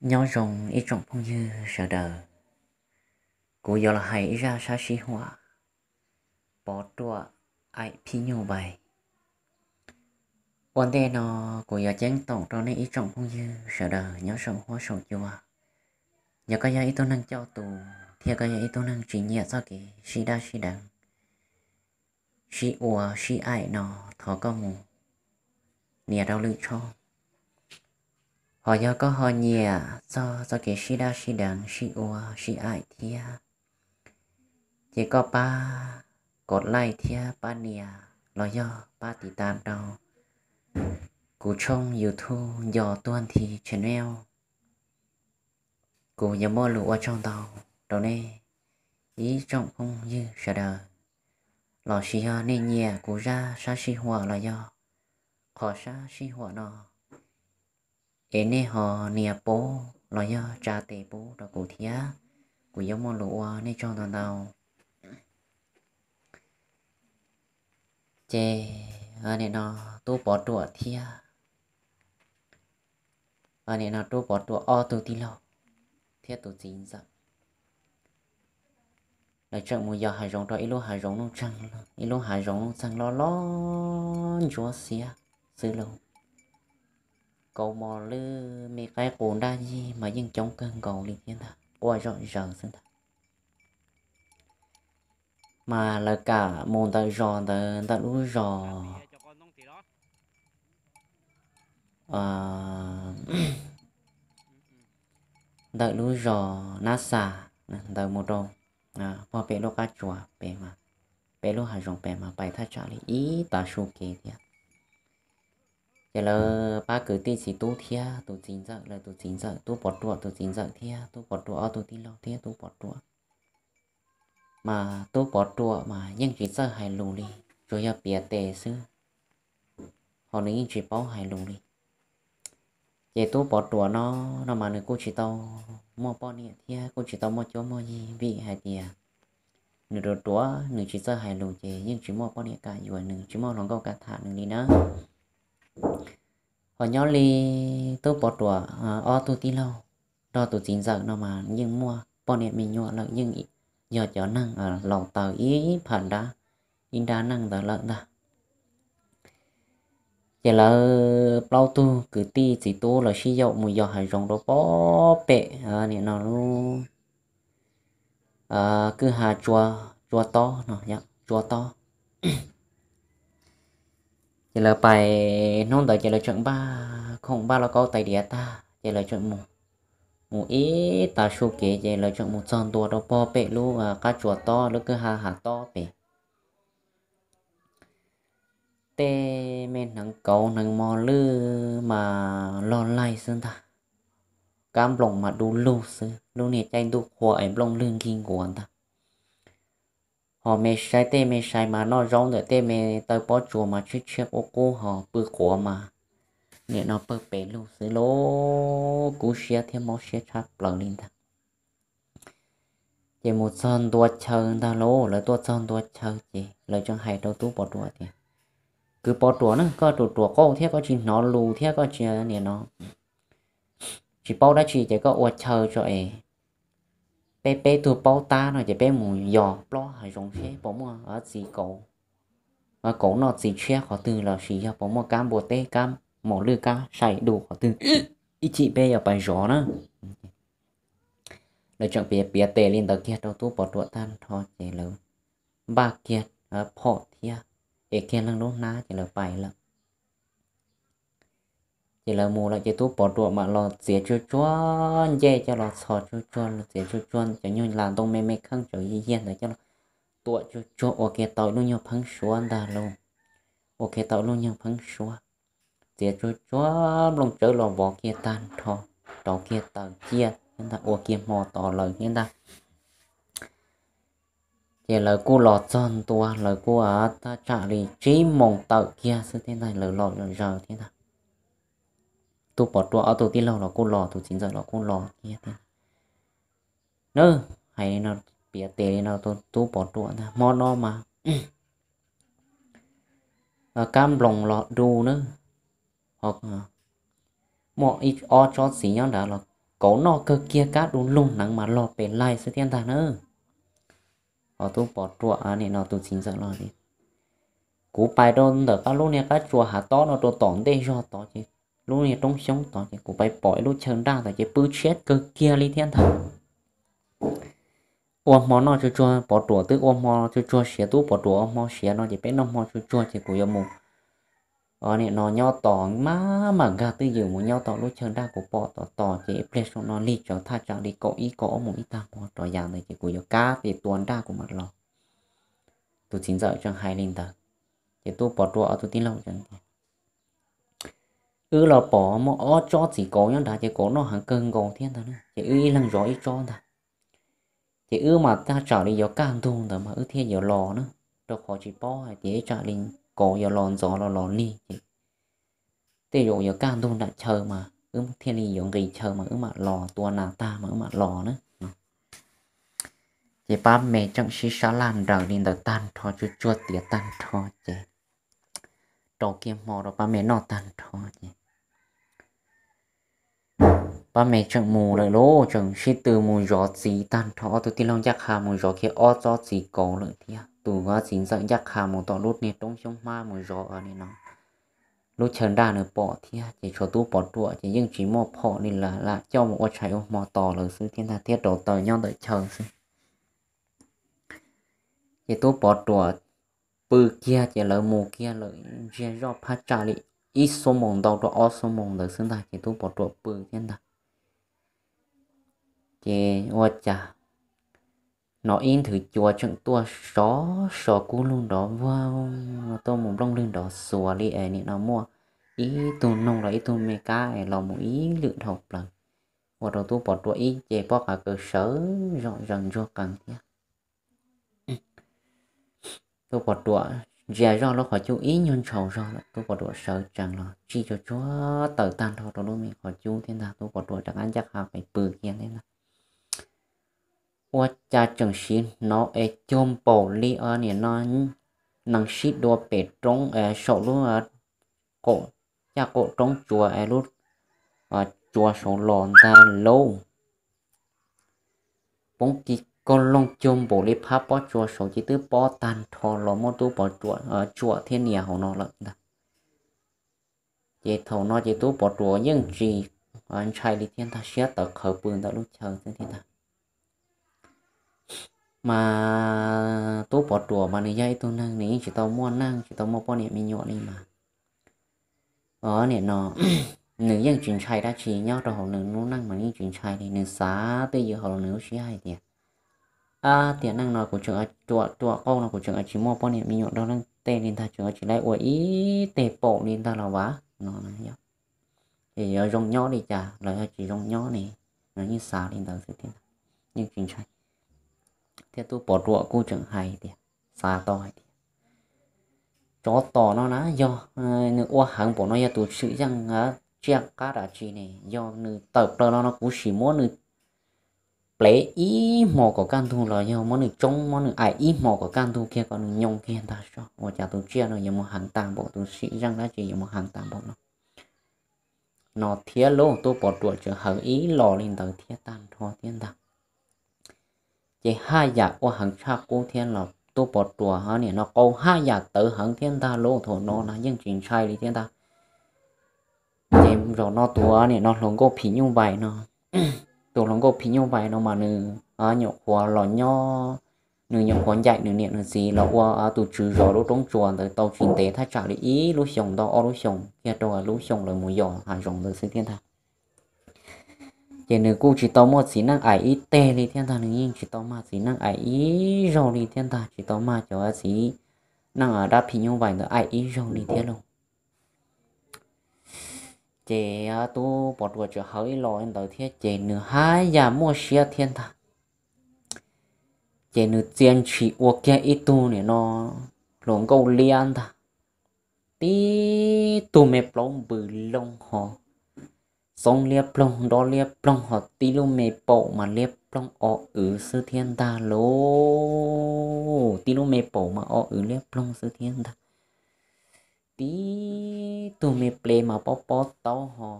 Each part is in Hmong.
Nyob zoo ib tsoom phooj ywg sawv daws, kuv yuav los hais ib zaj sab sib huam Pov Ruam aim Phij Nyuj Vais. Ua ntej no kuv yuav ceeb toom rau nej ib tsoom phooj ywg sawv daws nyob saum huab saum cua, yog koj yog ib tug neeg coj tus thiab koj yog ib tug neeg tsis nyiam txoj kev sib daj sib deev, sib ua sib aim no, thov koj mus nias rau lwm tshooj. Ho yog koj ho nyiam txog txoj kev sib daj sib deev sib ua sib aim thiab, ces koj pab kov like thiab pab nias los yog pab tiv tam rau kuv tshooj YouTube Nco Tuag Nthi Channel. Kuv yuav muaj lus ua tsaug ntau rau nej ib tsoom phooj ywg sawv daws, los sis yog nej nyiam kuv zaj sab sib huam los yog qhov sab sib huam no, es nej ho nias pub los yog tsa tes pub rau kuv thiab, kuv yuav muaj lus ua nej tsaug ntau ntau. Ces nim no Tub Pov Ruam thiab, nim no Tub Pov Ruam ob tug tij laug thiab tus txiv ntxawm, lawv tseem mus yos hav zoov rau ib lub hav zoov nuj txeeg, ib lub hav zoov nuj txeeg loj loj ntsuab xiab xwb lauj. Kaus mos lwj me qaib qus nraj yig mas yeej coob kawg nkaus li thiab ntag, quaj zom zaws xwb ntag. Mas lawv kam mus ntawm zos ntawd, ntawm lub zos, ntawm lub zos Nab Xas ntawd mus rau puag pem lub qab tsuas pem mas, pem lub hav zoov pem mas pais thaj tsam li ib tav su kev thiab. Ces lawv pab kwv tij txiv tub thiab tus txiv ntxawm, lawv tus txiv ntxawm, Tub Pov Ruam tus txiv ntxawm thiab Tub Pov Ruam ob tug tij laug thiab Tub Pov Ruam. Mas Tub Pov Ruam mas yeej tsis txawj hais lus li, tsuas yog piav tes xwb, ho nws yeej tsis paub hais lus li. Ces Tub Pov Ruam no, no mas nws kuj tsis tau muaj poj niam thiab kuj tsis tau muaj cuab muaj yig, vim hais tias nws ruam ruam, nws tsis txawj hais lus ces yeej tsis muaj poj niam kam yuav nws, tsis muaj hluas nkauj kam tham nws li na. Ho nyob li Tub Pov Ruam ob tug tij laug nrog tus txiv ntxawm no mas yeej muaj poj niam me nyuam lawm, yeej yog cov neeg laus taws ib pham nrab, ib nrab neej ntawd lawm ntag. Ces lawv plaub tug kwv tij txiv tub lawv sib yaum mus yos hav zoov rau puag pem nim no lub kwj ha Tsua Tob no, Tsua Tob. Ces lawv pais hnub ntawd ces lawv tseem npaj khoom npaj lauj kaub tais diav tag ces lawv tseem mus, mus ib tav su kev ces lawv tseem mus txog ntua rau puag pem lub qab Tsua Tob, lub kwj ha Hav Tob pem. Tej me hneev kauv hneev mos lwj mas log laig xwb ntag, kab nploos mas du lug xwb, lub niag caij ntuj qhua es nplooj lwg nkig nkuav ntag. Ho me sai, tej me sai mas noj zaub ntawm tej me taw pob tsuas mas tshiab tshiab qub qub, ho pw quav mas nim no pawg pes lug xwb lauj, kub siab thiab mob siab tshaj plaws li ntag. Ces mus txog ntua chaw ntag lauj, lawv tuaj txog ntua chaw ces lawv tseem hais rau Tub Pov Ruam tias, Kwv Pov Ruam na, koj ruam ruam qauj thiab koj tsis hnov lus thiab koj tsis nim no tsis paub dab tsi ces koj ua chaw tso es peb peb tug paub tab no ces peb mus yos plob hav zoov seb puas muaj txiv kauv, kauv noj txiv tshiab qhov twg los sis yog puas muaj kab npua teb, kab maum lwj, kab sai du qhov twg, ib chim peb yuav pais zov na. Lawv tseem piav piav tes li ntawd kiag rau Tub Pov Ruam tag nrho ces lawv npaj kiag phom thiab es kiag leej lub hnab ces lawv pais lawm. Ces lawv mus lawm ces Tub Pov Ruam mam los txiav tsuag tsuag ncej coj los txhos tsuag tsuag, txiav tsuag tsuag cov nyuag las ntoo me me kheej tsawv yiag yiag ntawd coj los tuam tsuag tsuag ua kiag tau ib lub nyuag pheeb suab ntag lauj. Ua kiag tau ib lub nyuag pheeb suab, txiav tsuag tsuag nplooj tsawb los vov kiag tag nrho, rauv kiag taws ciaj thiab ntag, ua kiag hmo tos lawv thiab ntag. Ces lawv kuj los txog ntua, lawv kuj thaj tsam li tsib moos tawm kiag xwb thiab ntag, lawv los zaws thiab ntag. Tub Pov Ruam ob tug tij laug los kuj los, tus txiv ntxawm los kuj los kiag thiab. Nab, hais li no, piav tes li no rau Tub Pov Ruam ntag, hmo no mas kab nploos los du na, ho muaj ib ob tsob txiv nyob nrad los kauv noj kawg kiag kab du lug hneev mas log pes laig xwb thiab ntag na. Ho tub pov ruam nim no tus txiv ntxawm los tias, kuv pais rau ntawm qab lub niag qab tsua hav tob no rau tom ntej zog tod ces, lub niag roob xyoob tod ces kuv pais pom ib lub chaw nraj tod ces pw tshiab kawg kiag li thiab ntag. Ua hmo noj tsuag tsuag, pov ruam twb ua hmo tsuag tsuag siav, tub pov ruam ua hmo siav no ces peb noj hmo tsuag tsuag ces kuv yuav mus nim no nyob tos, maj mam nkag twj ywm mus nyob tos lub chaw nraj kuv pom tom tos ces ib pliag saum no lig tsawv thaj tsam li kaum ib kaum ob moos ib tag hmo rov yam ntawd ces kuv yuav kab tes tua nraj kuv mam los. Tus txiv ntxawm tseem hais li ntawd ces tub pov ruam ob tug tij laug tseem tias, wb los pom muaj ob tsob txiv kauv nyob nrad ces kauv noj heev kawg nkaus thiab ntag na ces wb ib leeg zov ib tsob ntag. Ces wb mas thaj tsam li yuav kaj ntug ntawd mas wb thiaj yuav los na, rau qhov tsis paub hais tias ib tsam li kauv yuav los ntxov los los lig ces tej zaum yuav kaj ntug nram chaw mas wb thiaj li yuav nqis chaw mas wb mam los, tua nas tag mas wb mam los na. Ces pab me tseem sib sab laj nraws li ntawd tag nrho, tsuag tsuag tiav tag nrho ces rau kiag hmo rau pab me noj tag nrho ces pab me tseem mus lawm lauj, tseem sib tw mus zov txiv tag nrho, ob tug tij laug ncaj qha mus zov kiag ob tsob txiv kauv lawm thiab. Tus txiv ntxawm ncaj qha mus tom lub niag roob xyoob hmab mus zov nim no lub chaw nraj nws pom thiab, ces tshuav tub pov ruam ces yeej tsis muaj phom li lawm, lam coj mus ua tshais ua hmo tos lawm xwb thiab ntag, thiab rauv taws nyob ntawm chaw xwb. Ces tub pov ruam pw kiag ces lawv mus kiag lawm ntsiag zoj phab tsam li ib xuab moos ntau rau ob xuab moos ntawd xwb ntag ces tub pov ruam pw thiab ntag. Ces ua cas hnov ib nthwv cua tseem tuaj sov so kub lug nrov vag, tuaj mus nplooj lwg nrov xuas li es nim no muaj ib tug noog los ib tug me kab es los mus ib lwm dhau plaws, ua rau tub pov ruam ib ce pob qa kaws sawv zom zaws ntsuag qees thiab. Tub pov ruam ntsia zoj lub qhov cub ib nyuag ntshaus zog lawm, tub pov ruam sawv tsees los tsij tsuag tsuag taws tag nrho rau lub me qhov cub thiab ntag, tub pov ruam rov qab ncaj qha pais pw kiag thiab ntag. Ua cas tseem siv hnov es cuag npaum li nim no nees sib dua pem roob saum lub caj qaum roob tsuas es lub tsua saud los ntag lauj. Poob kis kaug loog cuag npaum li phab pob tsuas saud ces twb pob tag nrho los muab tub pov ruam tsuam thiab nias hauv no lawm ntag. Ces thaum no ces tub pov ruam yeej tsis ntshai li thiab ntag, siab tawv qhawv pw ntawm lub chaw xwb thiab ntag. Mas tub pov ruam mas nws yog ib tug neeg nws yeej tsis tau muaj neej tsis tau muaj poj niam me nyuam li mas, nim no nws yeej tsis ntshai dab tsi, nyob rau hauv nws lub neej mas nws yeej tsis ntshai li. Nws xav twj ywm hauv nws lub siab hais tias, ab, tiam neej no kuv tseem ruam ruam qauj no kuv tseem tsis muaj poj niam me nyuam nrog leej twg li ntag, tseem tsis laib ua ib teg paum li ntag los vav no, ces yuav zoo nyob li cas los yog tsis zoo nyob ne, nws yeej xav li ntawd xwb thiab, yeej tsis ntshai. Thiab tub pov ruam kuj tseem hais tias, xav tau hais tias, tsov tom no na yog nws ua heev npaum no yog tus xwm yeej tsiaj qab dab tsi ne, yog nws tawm plaws los no kuv sim muab nws plev ib hmo kom kaj ntug los yog muab nws tsoob muab nws aim ib hmo kom kaj ntug kiag kom nws nyoo kiag ntag soj, ua cas tus tsiaj no yuav mus heev tag npaum, tus xwm yeej dab tsi yuav mus heev tag npaum no. No thiab lauj, tub pov ruam tseem hawv ib los li ntawd thiab tag nrho thiab ntag. Ces haj yam ua heev tshaj qub thiab los tub pov ruam nim no qau haj yam tawv heev thiab ntag lauj, thaum no na yeej tsis ntshai li thiab ntag. Ces zaum no tus nim no hluas nkauj phim nyuj vais no, tus hluas nkauj phim nyuj vais no mas nws nyuam qhuav los nyob, nws nyuam qhuav ncaim nws niam nws txiv los ua tus tswv zov lub roob tsuas ntawd tau tsis ntev, thaj tsam li ib lub xyoos ntau ob lub xyoos kiag rau lub xyoo lawv mus yos hav zoov ntawd xwb thiab ntag. Ces nws kuj tsis tau muaj txiv neej aim ib teg li thiab ntag, nws yeej tsis tau mag txiv neej aim ib zaug li thiab ntag, tsis tau mag cov txiv neej dab phim nyuj vais ntawd aim ib zaug li thiab lauj. Ces tub pov ruam tseem hawv ib los li ntawd thiab ces nws haj yam muaj siab thiab ntag. Ces nws txia ntshis ua kiag ib tug nim no hluas nkauj liab ntag, tib tug me plaub npws loo ho, xoob liab ploog nrob liab ploog ho, tib lub me paum mas liab ploog o wv xwb thiab ntag lauj, tib lub me paum mas o wv liab ploog xwb thiab ntag. Tib tug me ple mas pob pob taub ho,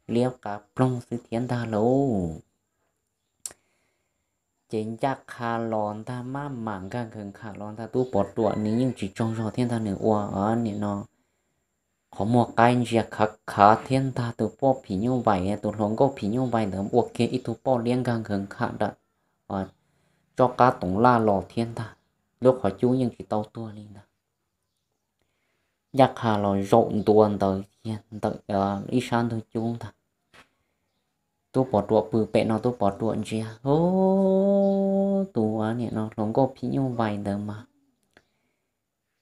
liab qab ploog xwb thiab ntag lauj. Ces ncaj qha los ntag, maj mam nkag nkhaws nkham los ntag, tub pov ruam nws yeej tsis tsaug zog thiab ntag, nws ua nim no qhov muag qaib ntsia khav khav thiab ntag. Tus poj phim nyuj vais, tus hluas nkauj phim nyuj vais ntawd ua kiag ib tug poj liab nkag nkhaws nkham nram tsob qab toov laj los thiab ntag, lub qhov cub yeej tsis tau tuag li ntag. Ncaj qha los zaum ntua ntawd kiag ntawm ib sab ntug cub ntag. Tub pov ruam pw pem no, tub pov ruam ntsia, tus nim no hluas nkauj phim nyuj vais ntawd mas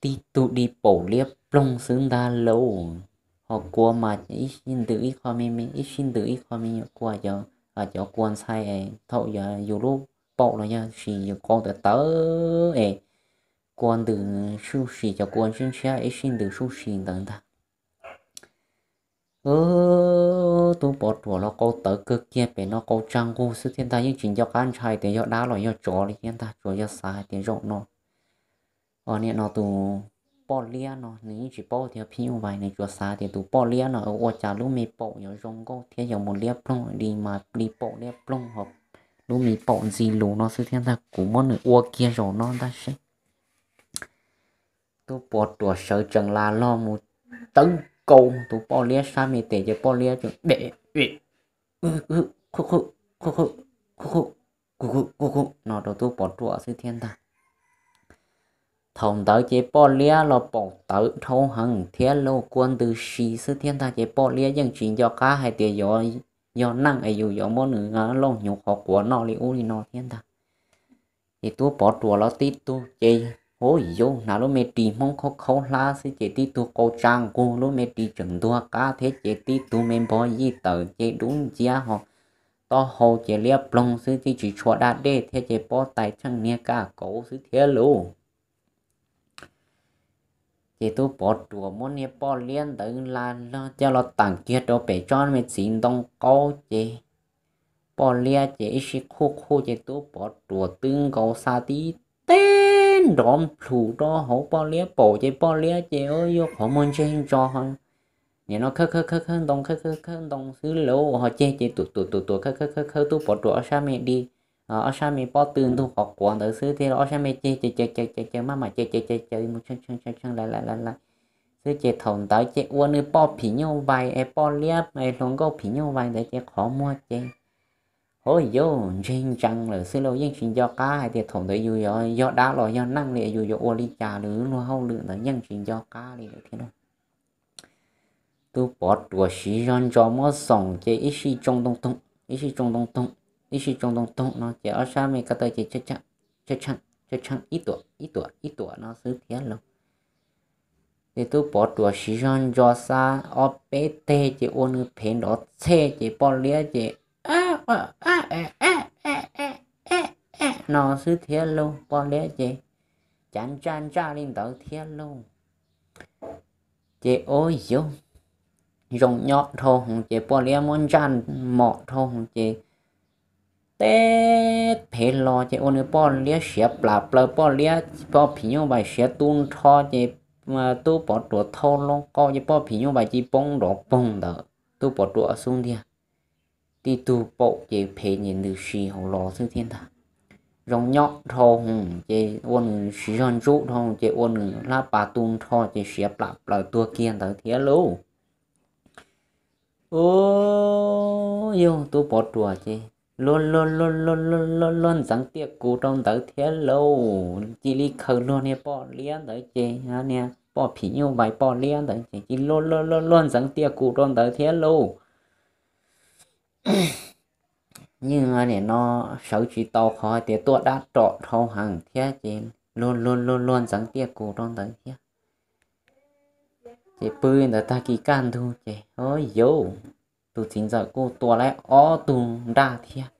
tib tug dig paum liab ploog xwb ntag lauj. Ho kua mas ib sij ntws ib qho me me, ib sij ntws ib qho me nyuam kua, cov kua ntxhais thaum yus lub paum los yog sis yus qau tawv tawv es kua ntws suj si, cov kua ntshiab ntshiab ib sij ntws suj si ntawd ntag. Tub pov ruam los qau tawv kawg kiag, pem no qau tsa nqug xwb thiab ntag, yeej tsis nco qab ntshai tias yog dab los yog tsov li thiab ntag, tsuas yog xav hais tias zaum no nim no tus poj liab no nws yeej tsis paub tias phim nyuj vais, nws tsuas xav tias tus poj liab no ua cas lub me paum yuav zoo nkauj thiab yuav mus liab ploog li mas li paum liab ploog ho lub me paum ntxi lus no xwb thiab ntag, kuv muab nws ua kiag zaum no ntag seb. Tub pov ruam sawv tsees la log mus tawb nkaus tus poj liab sab me tes, ces poj liab tseem deb no rau tub pov ruam xwb thiab ntag. Thaum ntawd ces poj liab los paum tawv dhau heev thiab lauj, kua ntws si xwb thiab ntag, ces poj liab yeej tsis nco qab hais tias yog neeg es yus yuav muab nws lauj hnyuv qhov quav noj li ub li no thiab ntag. Ces tub pov ruam los tib tug ces, ua yuv, hnav lub me ris hmoob khaub khaub hlab xwb ces tib tug qau tsa nqug, lub me ris tseem ntuag qab thiab ces tib tug me npog yij tawm ces dub nciab ho taub hau ces liab ploog xwb, tib tsis tshua daj dej thiab ces pob tais tsheej niag kaj kauv xwb thiab lauj. Ces tub pov ruam muab niag poj liab ntawd la log coj los teem kiag rau pem tsob me txiv ntoo qaub ces poj liab ces ib sij qhuj qhuj ces tub pov ruam twb nkaus xa tib teg nrov nplhus rau hauv poj liab paum ces poj liab ces yuav qhov muag ntseg ntso, nim no khawb khawb khawb khawb ntoo, khawb khawb khawb ntoo xwb lauj, ho ceg ces tuam tuam tuam tuam khawb khawb khawb khawb tub pov ruam ob sab me di, ob sab me pob tw ntug qhov quav ntawd xwb thiab, ob sab me ceg ces caws caws caws caws maj mam caws caws caws caws mus tshee tshee tshee tshee lais lais lais lais xwb ces thaum ntawd ces ua nws poj phim nyuj vais es poj liab es hluas nkauj phim nyuj vais ntawd ces qhov muag ces, ua yuv, ntseg ntsees lawm xwb lauj, yeej tsis nco qab hais tias thaum ntawd yus yog dab los yog neeg li, yus yuav ua li cas, lub luag hauj lwm ntawd yeej tsis nco qab li lawm thiab lauj. Tub pov ruam siv zog ntso muab xoom ces ib sij tsoo ntoo toog, ib sij tsoo ntoo toog, ib sij tsoo ntoo toog no ces ob sab me ko taw ces tshee tshee ib tuam ib tuam ib tuam no xwb thiab lauj. Ces tub pov ruam siv zog ntso xa ob peb teg ces ua nws phev nrov txhej ces poj liab ces no xwb thiab lauj, poj liab ces cav ntsaj ntsaj li ntawd thiab lauj. Ces ua yuv, zoo nyob dhau hwv ces poj liab muab ntsaj mom dhau hwv ces teb phev los ces ua nws poj liab siav plam plaws, poj liab, poj phim nyuj vais siav tu nrho ces tub pov ruam thau loo qau ces poj phim nyuj vais cia li poob nrov poog ntawd tub pov ruam xub ntiag. Tib tug paum ces phev ces ntws si hauv los xwb thiab ntag. Zoo nyob dhau hwv ces ua nws siv zog ntsub dhau ces ua nws hlab pas tu nrho ces siav plam plaws tuag kiag ntawd thiab lauj. Ua yuv, tub pov ruam ces luag luag luag luag luag luag ntxeev tiaj kus rau ntawd thiab lauj, cia li khaws luag niag poj liab ntawd ces niag poj phim nyuj vais poj liab ntawd ces cia li luag luag luag luag ntxeev tiaj kus rau ntawd thiab lauj. Yeej nim no sawv tsis tau qhov hais tias tuaj dab rom dhau heev thiab ces luag luag luag luag ntxeev tiaj kus rau ntawd thiab. Ces pw ntawd tag kis kaj ntug ces, ua yuv, tus txiv ntxawm kuj tua laib ob tug nraj thiab,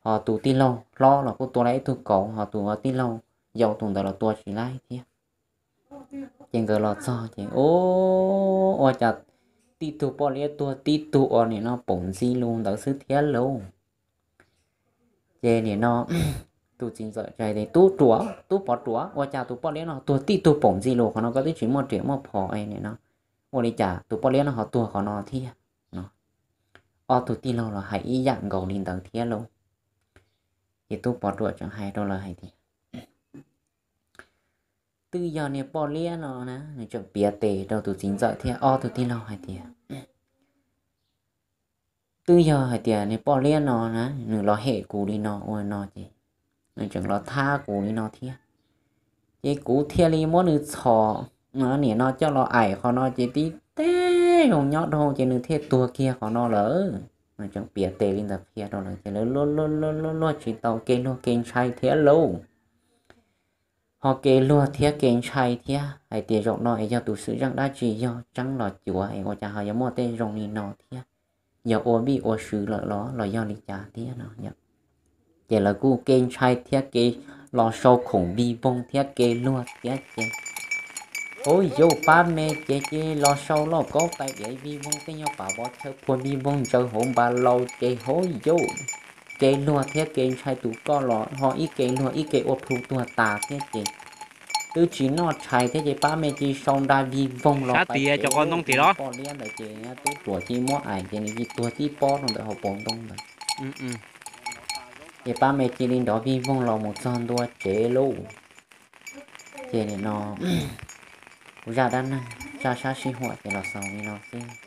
ho tus tij laug hlob los kuj tua laib ib tug kauv, ho tus tij laug yau tus ntawd los tua tsis laib thiab. Ces nkawd los txog ces, ua cas tib tug poj liab tuag tib tug ua nim no paum ntxi lus ntawd xwb thiab lauj. Ces nim no tus txiv ntxawm hais tias, tub ruam, tub pov ruam, ua cas tus poj liab no tuag tib tug paum ntxi lus qhov no, koj twb tsis muaj riam muaj phom nim no, ua li cas tus poj liab no ho tuag qhov no thiab no? ob tug tij laug los hais ib yam nkaus li ntawd thiab lauj. Ces tub pov ruam tseem hais rau lawv hais tias, twb yog niag poj liab no na, nws tseem piav tes rau tus txiv ntxawm thiab ob tug tij laug hais tias, twb yog hais tias niag poj liab no na, nws los hem kuv li no ua no ces nws tseem los thab kuv li no thiab. Ces kuv thiaj li muab nws txhom, niam no coj los aim qhov no ces tib teg zoo nyob dhau ces nws thiaj tuag kiag qhov no lawm. Nws tseem piav tes li ntawd qhia rau lawv ces lawv luag luag luag luag tsis tau, kev luag kev ntshai thiab lauj. Ho kev luag thiab kev ntshai thiab hais tias zaum no es yog tus xwm txheej dab tsi, yog tseeb los cuav es ua cas ho yuav muaj tej zoo li no thiab, yog ua vij ua sw lawm los los yog li cas thiab no. Ces lawv kuj kev ntshai thiab kev los sau khoom vij voog thiab kev luag thiab ces, hauv yauv pab me ces ces los sau lauj kaub tais diav vij voog, tej nyuag pam vov chaw phua vij voog ntsaws hauv npas laus ces hauv yauv kev luag thiab kev ntshai tus koj los ho ib kev luag ib kev ua plhu tuag tas thiab ces twb tsis noj tshais thiab ces pab me cia sau nra vij voog los pais tias cov qos ntoo tim los poj liab ntawd ces tub ruam cia muab aim ces nws cia tuag tib pob rau ntawm hauv paus ntoo ntawd. Ces pab me cia li nrov vij voog los mus txog ntua tsev lauj. Ces nim no kuv zaj dab neeg zaj sab sib huam ces los xaus li no xwb.